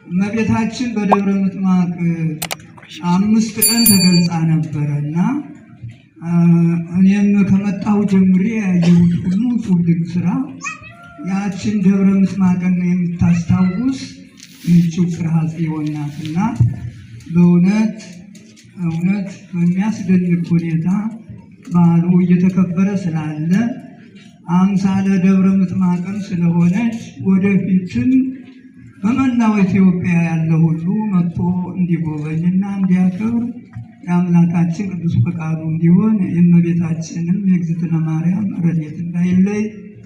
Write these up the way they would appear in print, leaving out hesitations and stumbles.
እመቤታችን በደብረ ምጥማቅ 5 ቀን ተገልጻ ነበረና እኔም ከመጣሁ ጀምሬ ያየሁት ሁሉ ትውልድ ስራ ያችን ደብረ ምጥማቅን የምታስታውስ ይህችው ጽርሐ ጽዮን ናትና በእውነት እውነት በሚያስደንቅ ሁኔታ በዓሉ እየተከበረ ስላለ አምሳለ ደብረ ምጥማቅም ስለሆነች ወደፊትም በመላው ኢትዮጵያ ያለ ሁሉ መጥቶ እንዲጎበኝና እንዲያከብር የአምላካችን ቅዱስ ፈቃዱ እንዲሆን የእመቤታችንም የእግዝእትነ ማርያም ረድኤት እንዳይለይ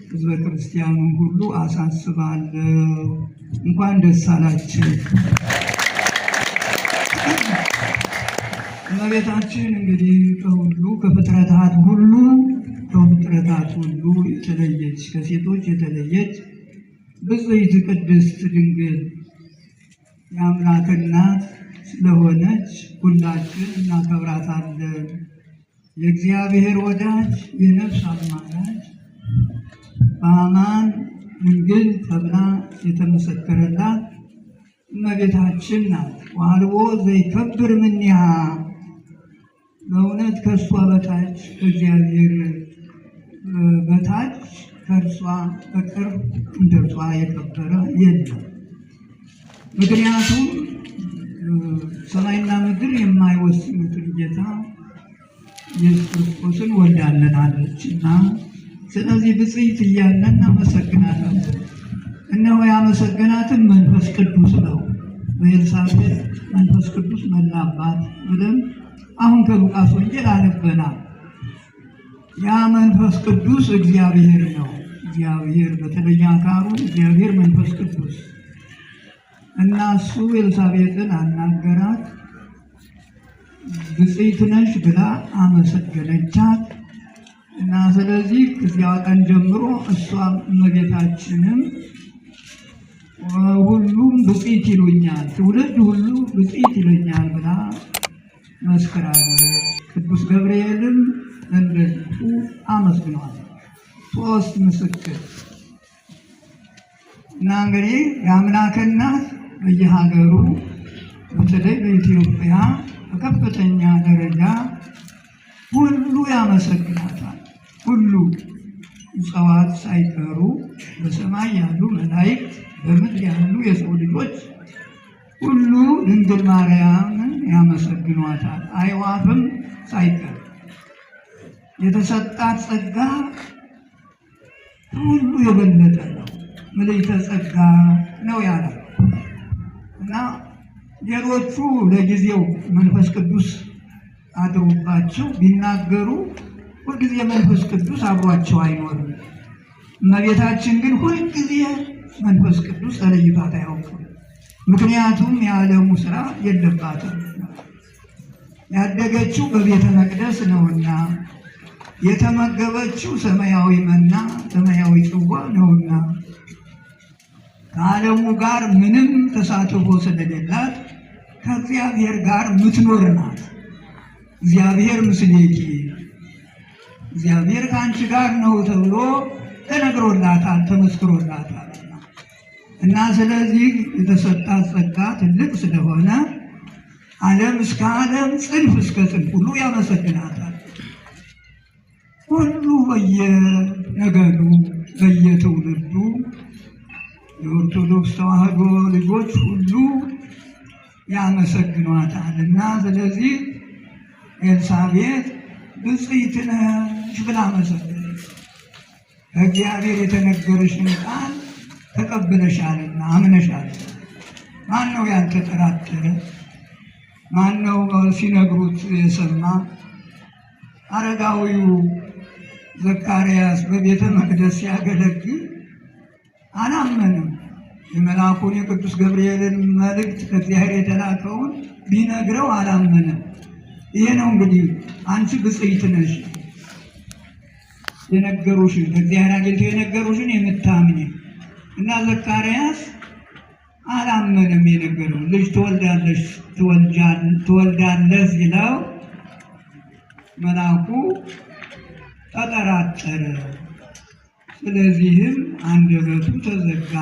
ሕዝበ ክርስቲያኑን ሁሉ አሳስባለሁ። እንኳን ደስ አላችሁ። እመቤታችን እንግዲህ ከሁሉ ከፍጥረታት ሁሉ የተለየች ከሴቶች የተለየች ብፅዕት ቅድስት ድንግል የአምላክ እናት ስለሆነች ሁላችን እናከብራታለን። የእግዚአብሔር ወዳጅ የነፍስ አማላጅ በአማን ድንግል ተብላ የተመሰከረላት እመቤታችን ናት። ወአልቦ ዘይከብር እምኔሃ፣ በእውነት ከእሷ በታች ከእግዚአብሔር በታች ከእርሷ በቅርብ እንደርሷ የከበረ የለም። ምክንያቱም ሰማይና ምድር የማይወስኑትን ጌታ ኢየሱስ ክርስቶስን ወልዳለናለችና፣ ስለዚህ ብፅዕት እያልን እናመሰግናለን። እነሆ ያመሰገናትን መንፈስ ቅዱስ ነው። በኤልሳቤጥ መንፈስ ቅዱስ መላባት ብለን አሁን ከሉቃስ ወንጌል አነበናል። ያ መንፈስ ቅዱስ እግዚአብሔር ነው። እግዚአብሔር በተለየ አካሉ እግዚአብሔር መንፈስ ቅዱስ እና እሱ ኤልሳቤጥን አናገራት። ብፅዕት ነሽ ብላ አመሰገነቻት። እና ስለዚህ ከዚያ ቀን ጀምሮ እሷም እመቤታችንም ሁሉም ብፅዕት ይሉኛል፣ ትውልድ ሁሉ ብፅዕት ይሉኛል ብላ መስክራለች። ቅዱስ ገብርኤልም እንደዚሁ አመስግኗል። 3 ምስክር እና እንግዲህ የአምላክ እናት በየሀገሩ በተለይ በኢትዮጵያ በከፍተኛ ደረጃ ሁሉ ያመሰግናታል። ሁሉ እጽዋት ሳይቀሩ በሰማይ ያሉ መላእክት፣ በምድር ያሉ የሰው ልጆች ሁሉ ድንግል ማርያምን ያመሰግኗታል። አዕዋፍም ሳይቀር የተሰጣት ጸጋ ሁሉ የበለጠ ነው። ምልዕተ ጸጋ ነው ያለው እና ሌሎቹ ለጊዜው መንፈስ ቅዱስ አድሮባቸው ቢናገሩ ሁልጊዜ መንፈስ ቅዱስ አብሯቸው አይኖርም። እመቤታችን ግን ሁልጊዜ መንፈስ ቅዱስ ተለይቷት አያውቅም። ምክንያቱም የዓለሙ ስራ የለባትም። ያደገችው በቤተ መቅደስ ነውና፣ የተመገበችው ሰማያዊ መና ሰማያዊ ጽዋ ነውና፣ ከዓለሙ ጋር ምንም ተሳትፎ ስለሌላት ከእግዚአብሔር ጋር ምትኖር ናት። እግዚአብሔር ምስሌኪ፣ እግዚአብሔር ከአንቺ ጋር ነው ተብሎ ተነግሮላታል፣ ተመስክሮላታል። እና ስለዚህ የተሰጣት ጸጋ ትልቅ ስለሆነ ዓለም እስከ ዓለም ጽንፍ እስከ ጽንፍ ሁሉ ያመሰግናታል። ሁሉ በየነገዱ በየትውልዱ የኦርቶዶክስ ተዋሕዶ ልጆች ሁሉ ያመሰግኗታል። እና ስለዚህ ኤልሳቤጥ ብፅዕት ነሽ ብላ መሰገነች። ከእግዚአብሔር የተነገረሽን ቃል ተቀብለሻልና አምነሻል። ማን ነው ያልተጠራጠረ? ማን ነው ሲነግሩት የሰማ? አረጋዊው ዘካርያስ በቤተ መቅደስ ሲያገለግል አላመንም። የመልአኩን የቅዱስ ገብርኤልን መልእክት ከእግዚአብሔር የተላከውን ቢነግረው አላመነም። ይሄ ነው እንግዲህ አንቺ ብፅዕት ነሽ፣ የነገሩሽን ከእግዚአብሔር አግኝተው የነገሩሽን የምታምኚ። እና ዘካርያስ አላመነም። የነገረው ልጅ ትወልዳለህ ሲለው መልአኩ ተጠራጠረ። ስለዚህም አንደበቱ ተዘጋ።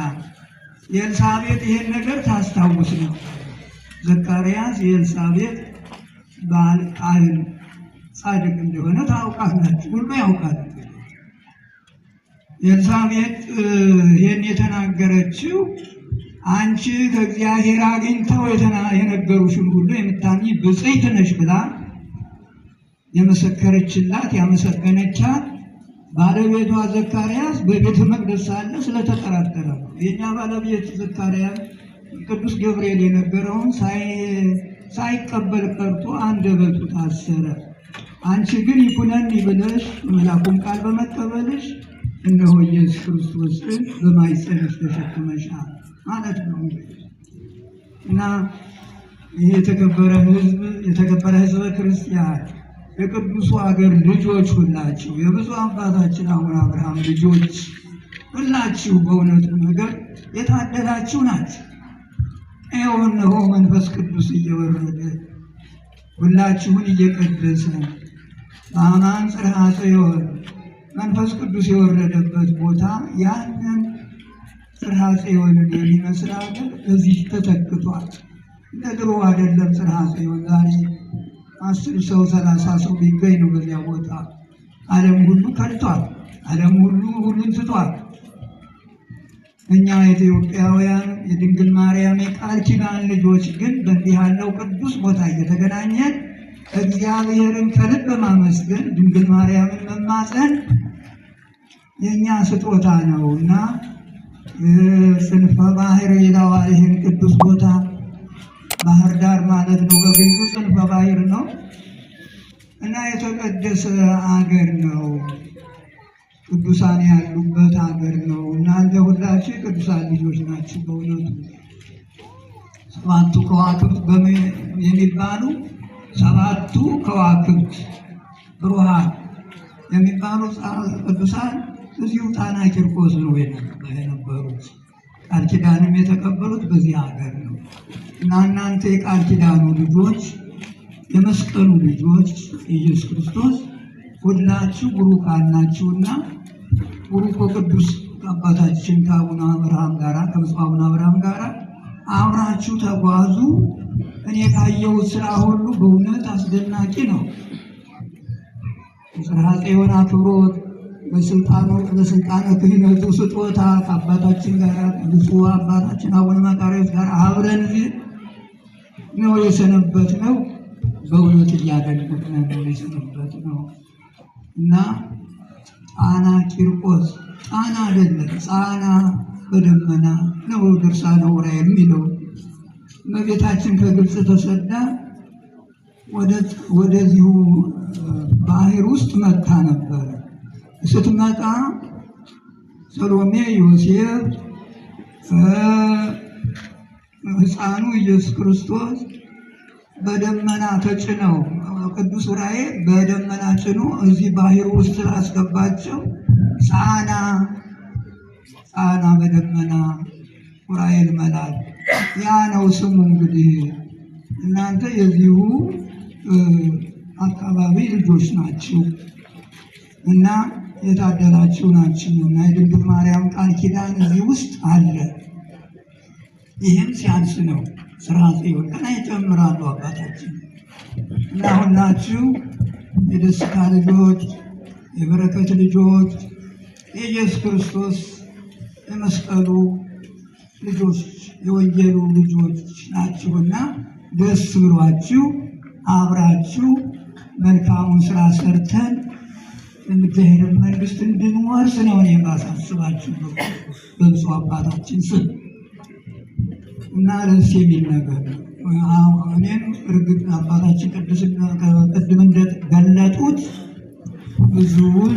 የኤልሳቤጥ ይሄን ነገር ታስታውስ ነበር። ዘካርያስ የኤልሳቤጥ ባል ካህን ጻድቅ እንደሆነ ታውቃላችሁ፣ ሁሉ ያውቃል። ኤልሳቤጥ ይህን የተናገረችው አንቺ ከእግዚአብሔር አግኝተው የነገሩሽን ሁሉ የምታምኚ ብፅዕት ነሽ ብላ የመሰከረችላት ያመሰገነቻት ባለቤቷ ዘካርያስ በቤተ መቅደስ ሳለ ስለተጠራጠረ ነው። የእኛ ባለቤት ዘካርያስ ቅዱስ ገብርኤል የነገረውን ሳይቀበል ቀርቶ አንደበቱ ታሰረ። አንቺ ግን ይኩነኒ ብለሽ የመልአኩን ቃል በመቀበልሽ እነሆ ኢየሱስ ክርስቶስን በማኅፀንሽ ተሸክመሻል ማለት ነው። እና ይህ የተከበረ ሕዝብ፣ የተከበረ ሕዝበ ክርስቲያን፣ የቅዱሱ ሀገር ልጆች ሁላችሁ፣ የብፁዕ አባታችን አቡነ አብርሃም ልጆች ሁላችሁ በእውነቱ ነገር የታደላችሁ ናችሁ። ይኸው እነሆ መንፈስ ቅዱስ እየወረደ ሁላችሁን እየቀደሰ በአማን ጽርሐ ጽዮን መንፈስ ቅዱስ የወረደበት ቦታ ያንን ጽርሐ ጽዮንን የሚመስል ሀገር እዚህ ተተክቷል። እንደ ድሮ አይደለም። ጽርሐ ጽዮን ዛሬ 10 ሰው 30 ሰው ቢገኝ ነው በዚያ ቦታ። ዓለም ሁሉ ከድቷል። ዓለም ሁሉ ሁሉን ትቷል። እኛ ኢትዮጵያውያን የድንግል ማርያም የቃል ኪዳን ልጆች ግን በእንዲህ ያለው ቅዱስ ቦታ እየተገናኘን እግዚአብሔርን ከልብ ማመስገን፣ ድንግል ማርያምን መማፀን የእኛ ስጦታ ነው። እና ጽንፈ ባህር ይለዋል ይህን ቅዱስ ቦታ፣ ባህር ዳር ማለት ነው። በግዕዙ ጽንፈ ባህር ነው እና የተቀደሰ አገር ነው። ቅዱሳን ያሉበት ሀገር ነው። እናንተ ሁላችሁ የቅዱሳን ልጆች ናችሁ። በእውነቱ ሰባቱ ከዋክብት የሚባሉ፣ ሰባቱ ከዋክብት ብሩሃን የሚባሉ ቅዱሳን እዚሁ ጣና ቂርቆስ ነው የነበሩት። ቃል ኪዳንም የተቀበሉት በዚህ ሀገር ነው። እና እናንተ የቃል ኪዳኑ ልጆች፣ የመስቀሉ ልጆች፣ ኢየሱስ ክርስቶስ ሁላችሁ ቡሩካን ናችሁና ቡሩክ ቅዱስ አባታችን ከአቡነ አብርሃም ጋራ፣ ከብፁዕ አቡነ አብርሃም ጋራ አብራችሁ ተጓዙ። እኔ ካየሁት ስራ ሁሉ በእውነት አስደናቂ ነው። ጽርሐ ጽዮን አክብሮት በስልጣነ ክህነቱ ስጦታ ከአባታችን ጋር፣ ብፁዕ አባታችን አቡነ መቃርዮስ ጋር አብረን ነው የሰነበት ነው። በእውነት እያደነቅን ነው የሰነበት ነው። እና ጣና ቂርቆስ ጣና አይደለም፣ ጻና በደመና ነው ድርሳነ ዑራኤል የሚለው። እመቤታችን ከግብፅ ተሰዳ ወደዚሁ ባህር ውስጥ መጥታ ነበረ። ስትመጣ ሰሎሜ፣ ዮሴፍ፣ ሕፃኑ ኢየሱስ ክርስቶስ በደመና ተጭነው ቅዱስ ዑራኤል በደመና ጭኖ እዚህ ባህር ውስጥ ስላስገባቸው ጻና ጻና በደመና ዑራኤል መልአክ ያ ነው ስሙ። እንግዲህ እናንተ የዚሁ አካባቢ ልጆች ናችሁ እና የታደላችሁ ናችሁ። እና የድንግል ማርያም ቃል ኪዳን እዚህ ውስጥ አለ። ይህም ሲያንስ ነው። ጽርሐ ጽዮን ገና ይጨምራሉ አባታችን። እና ሁላችሁ የደስታ ልጆች፣ የበረከት ልጆች፣ የኢየሱስ ክርስቶስ የመስቀሉ ልጆች፣ የወንጌሉ ልጆች ናችሁና ደስ ብሏችሁ አብራችሁ መልካሙን ስራ ሰርተን እግዚአብሔርን መንግስት እንድንወርስ ነው እኔ የማሳስባችሁ በብፁዕ አባታችን ስም። እና ደስ የሚል ነገር ነው። እኔም እርግጥ አባታችን ቅድም እንደገለጡት ብዙውን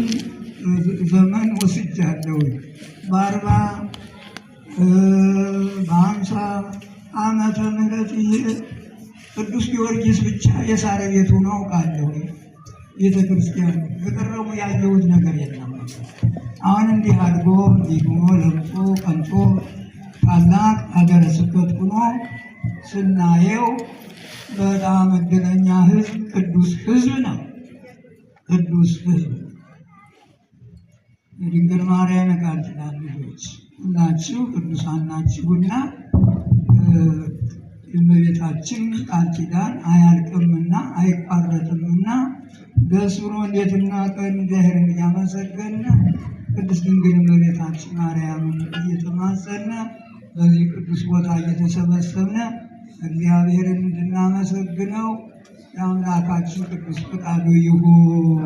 ዘመን ወስጃለሁ። በ40 በ50 ዓመተ ምህረት ይሄ ቅዱስ ጊዮርጊስ ብቻ የሳር ቤት ሆኖ አውቃለሁ። ቤተ ክርስቲያን የቀረቡ ያየሁት ነገር የለም። አሁን እንዲህ አድጎ እንዲህ ሆኖ ለምጾ ቀንጦ ታላቅ ሀገረ ስብከት ሆኖ ስናየው በጣም እድለኛ ሕዝብ፣ ቅዱስ ሕዝብ ነው። ቅዱስ ሕዝብ፣ የድንግል ማርያም የቃል ኪዳን ልጆች ሁላችሁ ቅዱሳን ናችሁና የእመቤታችን ቃል ኪዳን አያልቅምና አይቋረጥምና ደስ ብሎን ሌትና ቀን እግዚአብሔርን እያመሰገን ቅድስት ድንግል እመቤታችን ማርያምን እየተማጸነ በዚህ ቅዱስ ቦታ እየተሰበሰብነ እግዚአብሔርን እንድናመሰግነው የአምላካችን ቅዱስ ፈቃዱ ይሁን።